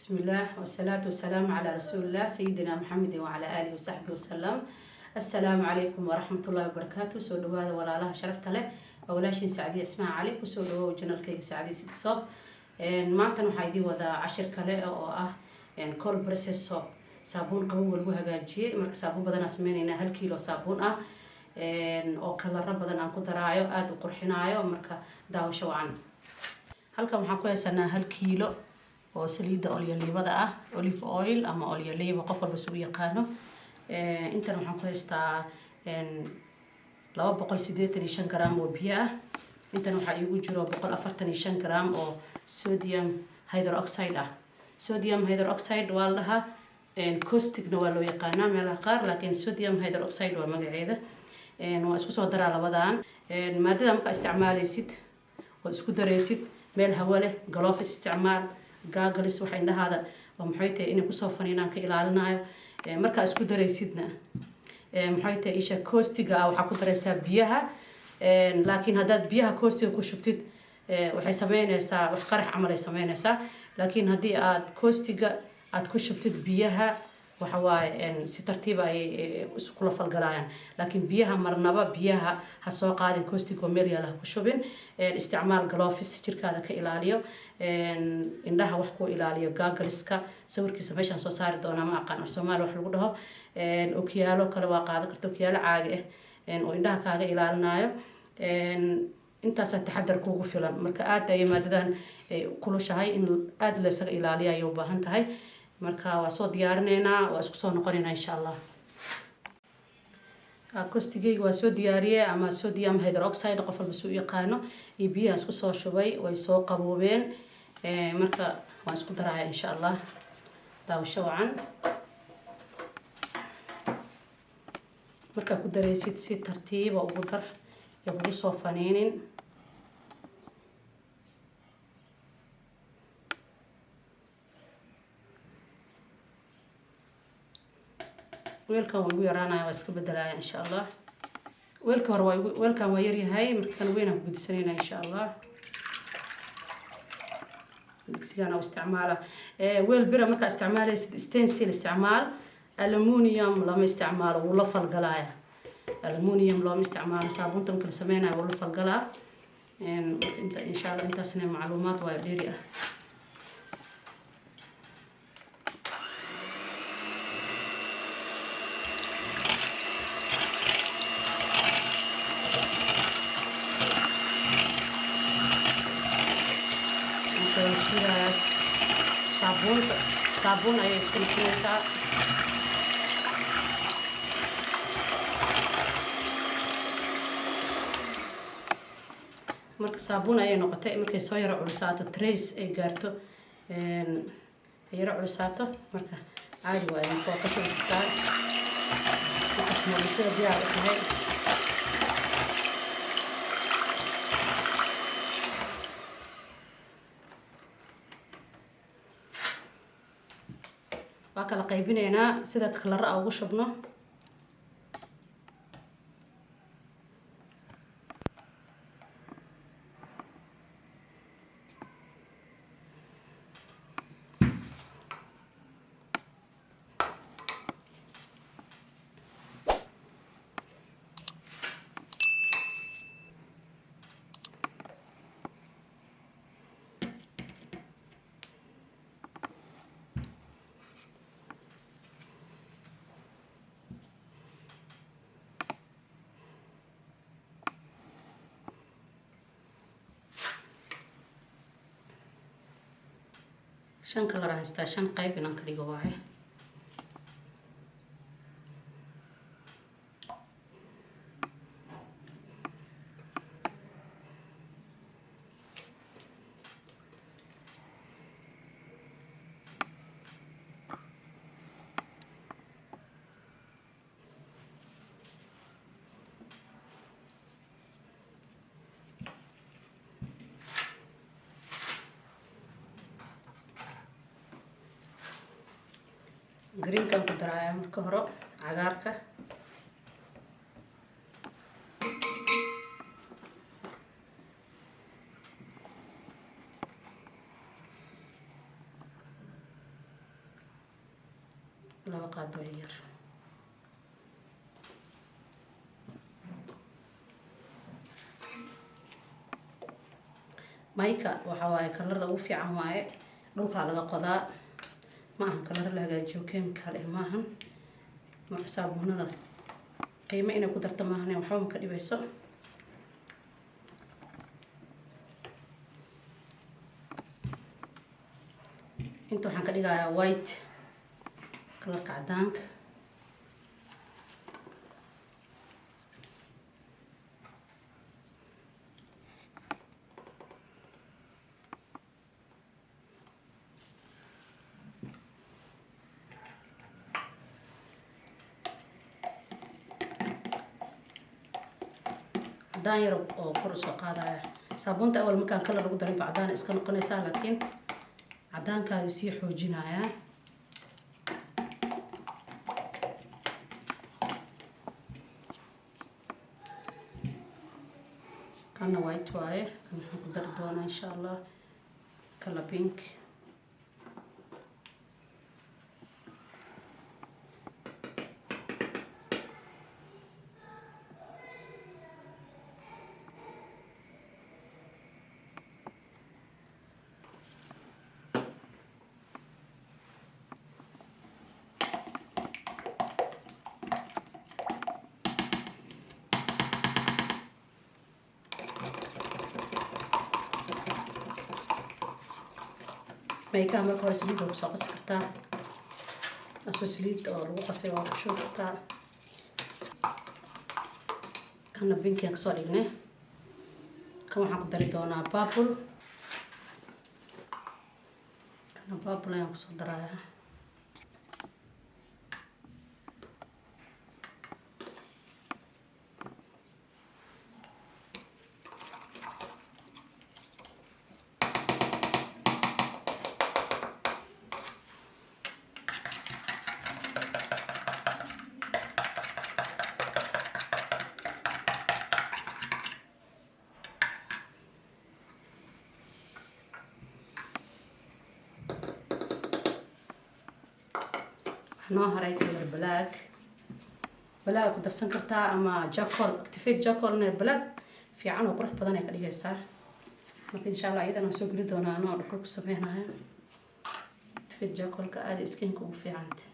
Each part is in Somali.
بسم الله والصلاة والسلام على رسول الله سيدنا محمد وعلى آله وصحبه وسلم. السلام عليكم ورحمة الله وبركاته. Soo dhawaada walaalaha sharafta leh, waa walaashiin Sacdiya Ismaa Cali. Kusoo dhawow channelkayga Sacdiya City Soap. Maantan waxaa idiin wadaa cashir kale oo ah cold process soap, saabuun qabowga lagu hagaajiyey. Marka saabuun badanaa sameyneynaa, 1 kiilo saabuun ah oo kalaro badan aan ku daraayo, aada u qurxinaayo. Marka daawasho wacan. Halkan waxaan ku haysanaa 1 kiilo oo saliidda olyoliibada ah, olive oil ama olyoliiba, qof walba si u yaqaano. Intan waxaan ku haystaa 285 gram oo biyo ah. Intan waxaa iigu jiro 145 gram oo sodium hydroxide ah. Sodium hydroxide waa la dhahaa, causticna waa loo yaqaanaa meelaha qaar, laakiin sodium hydroxide waa magaceeda. Waa isku soo daraa labadan maadada. Markaa isticmaaleysid oo isku dareysid, meel hawo leh, gloves isticmaal, goggles, waxa indhahaada oo maxay tahay inay kusoo faniinaan ka ilaalinayo. Markaa isku dareysidna, maxay tahay isha caustiga ah, waxaa ku dareysaa biyaha. Laakiin haddaad biyaha caustiga ku shubtid, waxay sameyneysaa wax qarax camal ay sameyneysaa. Laakiin haddii aad caustiga aad ku shubtid biyaha, waxa waaye si tartiiba ayay iskula falgalayaan. Laakiin biyaha marnaba biyaha ha soo qaadin, caustic oo meel yaala ha ku shubin. Isticmaal gloves, jirkaada ka ilaaliyo, indhaha wax ku ilaaliyo, goggleska sawirkiisa meeshaan soo saari doonaa. Ma aqaan af Soomaali wax lagu dhaho. Okiyaalo kale waa qaadan karta, okiyaalo caagi ah oo indhaha kaaga ilaalinayo. Intaasaa taxadar kuugu filan. Marka aada ayay maadadan kulushahay, in aada laysaga ilaaliya ayay u baahan tahay. Marka waa soo diyaarineynaa, waa isku soo noqoneynaa insha Allah. Caustigayga waa soo diyaariyey, ama sodium hydroxide, qof walba si u yaqaano, iyo biyaha isku soo shubay, way soo qaboobeen. Marka waan isku daraya insha Allah. Daawasho wacan. Markaa ku daraysid, si tartiiba ugu dar, ee kugu soo faniinin. Weelkan waa igu yaraanaya, waa iska bedelaya insha Allah. Weelka hore waa weelkan waa yaryahay, marka kan weyn aan ku gudsanayna insha Allah. Digsigan oo isticmaala weel bira markaa isticmaalaysid, stainless steel isticmaal. Aluminium lama isticmaalo, wuu la falgalaya. Aluminium looma isticmaalo saabuunta marka la sameynayo, wuu la falgalaa. Inta insha Allah intaasna macluumaad waa dheeri ah. Marka la shiilayaa saabuunta, saabuun ayay isku noqonaysaa. Marka saabuun ayay noqotay. Markay soo yaro culusaato, trace ay gaarto, ay yaro culusaato, marka caadi waaye. Marka waa ka shubi kartaa. Markaas moodisada diyaar u tahay. Waa kala qaybinaynaa sida kalara a ugu shubno. Shan kalar aan haystaa, shan qayb inaan ka dhigo waaye. Greenkan ku daraaya marka hore, cagaarka. 2 qaado yar. Mayka waxa waaye kalarada ugu fiican waaye, dhulkaa laga qodaa, ma ahan kalara la hagaajiyo chemical eh maahan. Marka saabuunada qiimo inay ku darto maahan, waxba ma ka dhibayso. Inta waxaan ka dhigayaa white, kalarka cadaanka. Cadaan yar oo kor usoo qaadaya. Saabuunta awal markaan kalar lagu darin ba cadaan iska noqonaysaa, laakiin cadaankaadu sii xoojinayaa. Kana white waaye, kan waxaan ku dari doonaa insha Allah kala pink. Maykaha marka hore saliid waa kusoo qasi kartaa, asoo saliid oo lagu qasay waa ku shubi kartaa. Kana pinkigan kasoo dhignay, kan waxaan ku dari doonaa purple. Kana purple ayaan kusoo darayaa. Noo haray kalar black, black ku darsan kartaa ama charcoal, activate charcoalna black fiican oo qurux badan ay ka dhigaysaa. Marka insha Allah iyadana waan soo geli doonaa anoo dhuxul ku sameynayo. Activate charcoalka aad skinka ugu fiicanta.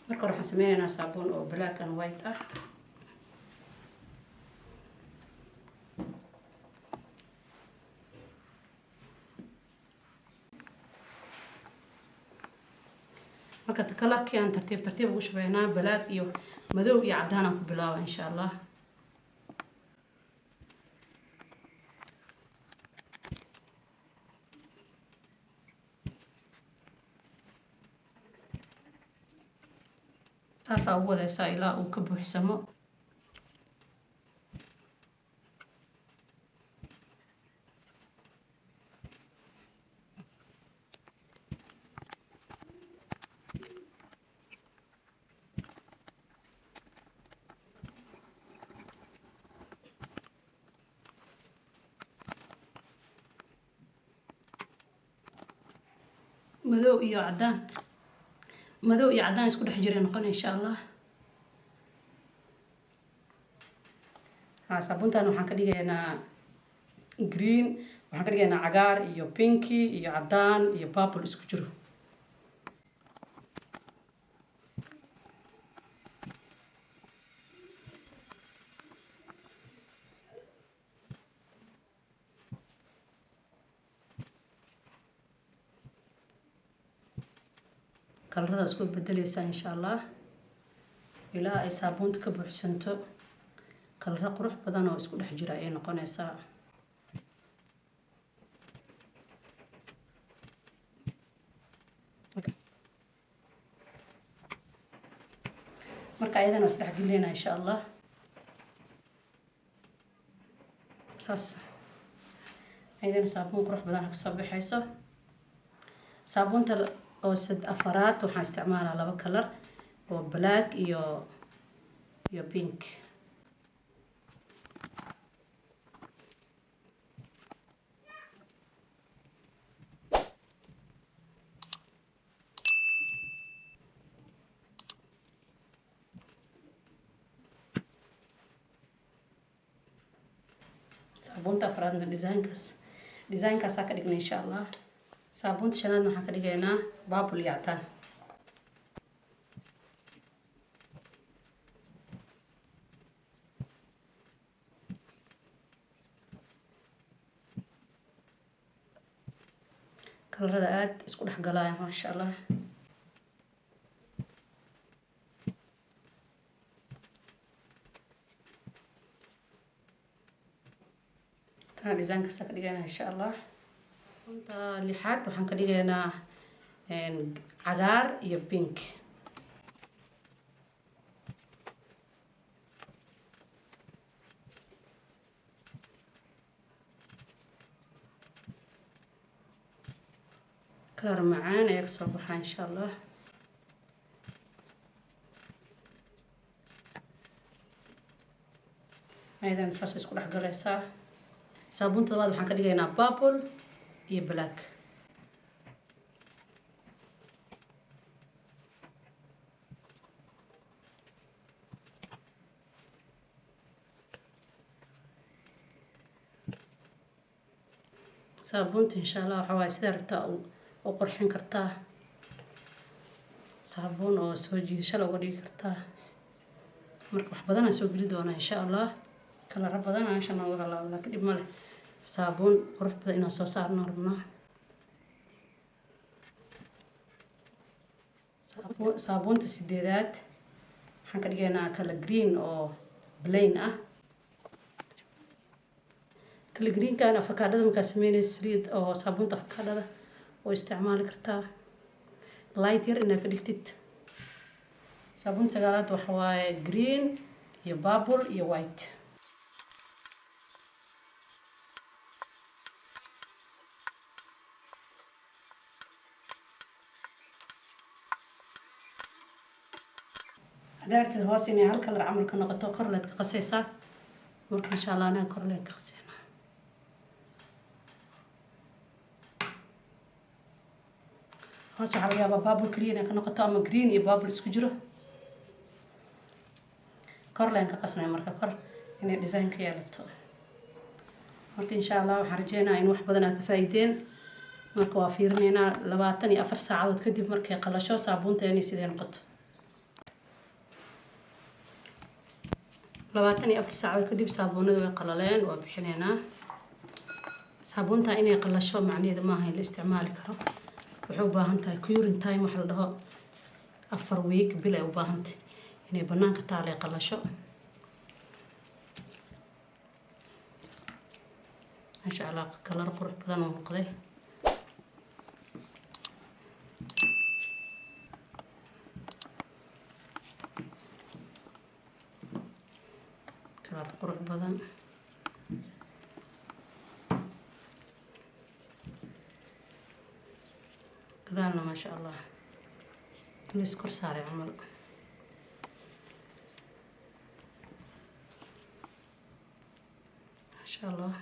Marka hore waxaan sameynaynaa saabuun oo black and white ah. Marka kalarkii aan tartiib tartiib ugu shubaynaa, black iyo madow iyo cadaan aan ku bilaaba insha Allah. Saasaa ugu wadaysaa ilaa uu ka buuxsamo. Madow iyo cadaan, madow iyo cadaan isku dhex jira noqon insha Allah. Saabuuntan waxaan ka dhigaynaa green, waxaan ka dhigaynaa cagaar iyo pinky iyo cadaan iyo purple isku jiro. Kalarada isku bedeleysaa insha Allah ilaa ay saabuunta ka buuxsanto. Kalaro qurux badan oo isku dhex jira ayay noqonaysaa. Marka ayadana waa isdhex gelinayna insha Allah. Saas ayadana saabuun qurux badan kasoo baxayso. Saabuunta oo afaraad waxaan isticmaalaa 2 kalar oo black iyo pink. Saabuunta afraadna designkaasaa ka dhignay insha Allah. Saabuunta shanaadna waxaan ka dhigaynaa purple iyo cadaan. Kalarada aad isku dhex galaya maasha Allah. Tana design-kaas ka dhigaynaa insha Allah. Inta lixaad waxaan ka dhigaynaa cagaar iyo pink. Kalar macaan ayaa kasoo baxaa insha Allah. Ayadan saas isku dhex galaysaa. Saabuunta labaad waxaan ka dhigaynaa purple iyo black. Saabuunta insha Allah waxa waaye sidaa rabtaa u qurxin kartaa. Saabuun oo soo jiidasho looga dhigi kartaa. Marka wax badan aan soo geli doonaa insha Allah. Kalaro badan aan meesha nooga halaabo, laakiin dhib ma leh. Saabuun qurux badan inaan soo saarno rabnaa. Saabuunta sideedaad waxaan ka dhigaynaa kala green oo plain ah. Kala greenkan afakaadhada markaa sameynaysa saliid oo saabuunta afakaadhada oo isticmaali kartaa. Light yar inaad ka dhigtid. Saabuunta sagaalaad waxa waaye green iyo purple iyo white. Haddaa aragtid hoos inay hal kalar camal ka noqoto, kor leed ka qasaysaa. Marka insha Allah anaga kor leen ka qaseynaa. Hoos waxaa laga yaabaa purple kaliya inay ka noqoto ama green iyo purple isku jiro. Kor leen ka qasnay marka kor inay design ka yeelato. Marka insha Allah waxaan rajeynayaa in wax badan aad ka faa'iideen. Marka waa fiirinaynaa 24 saacadood kadib markay qalasho saabuunteeni sidee noqoto. 24 saacadood kadib saabuunada way qalaleen, waa bixinaynaa. Saabuunta inay qalasho macnaheedu maaha in la isticmaali karo. Waxay u baahan tahay curing time waxa la dhaho 4 week bil ay u baahan tahay inay banaanka taalay qalasho. Masha Allah kalar qurux badan oo noqday. Kalar qurux badan. Gadaalna masha Allah in la iskor saaray camal. Masha Allah.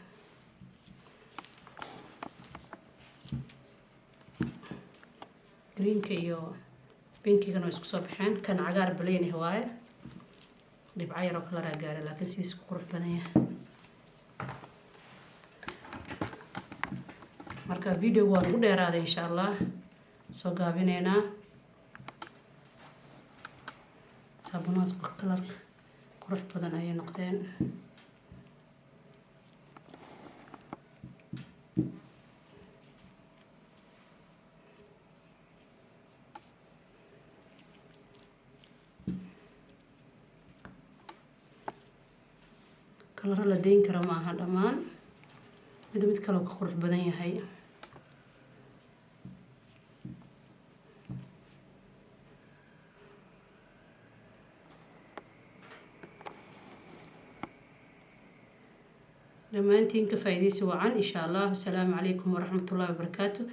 Greenka iyo pinkigana way isku soo baxeen. Kan cagaar plain ah waaye. Dhibco yar oo kala gaaray laakiin sidiis ku qurux badan yahay. Marka video waa ugu dheeraaday insha Allah. Soo gaabineynaa. Saabuunahaas kalar qurux badan ayay noqdeen. Kalaro la deyn kara ma aha dhammaan, mid mid kaloo ka qurux badan yahay. Dhammaantiin ka faa'iidaysi wacan, insha Allah. Asalaamu calaykum waraxmatullahi wabarakaatu.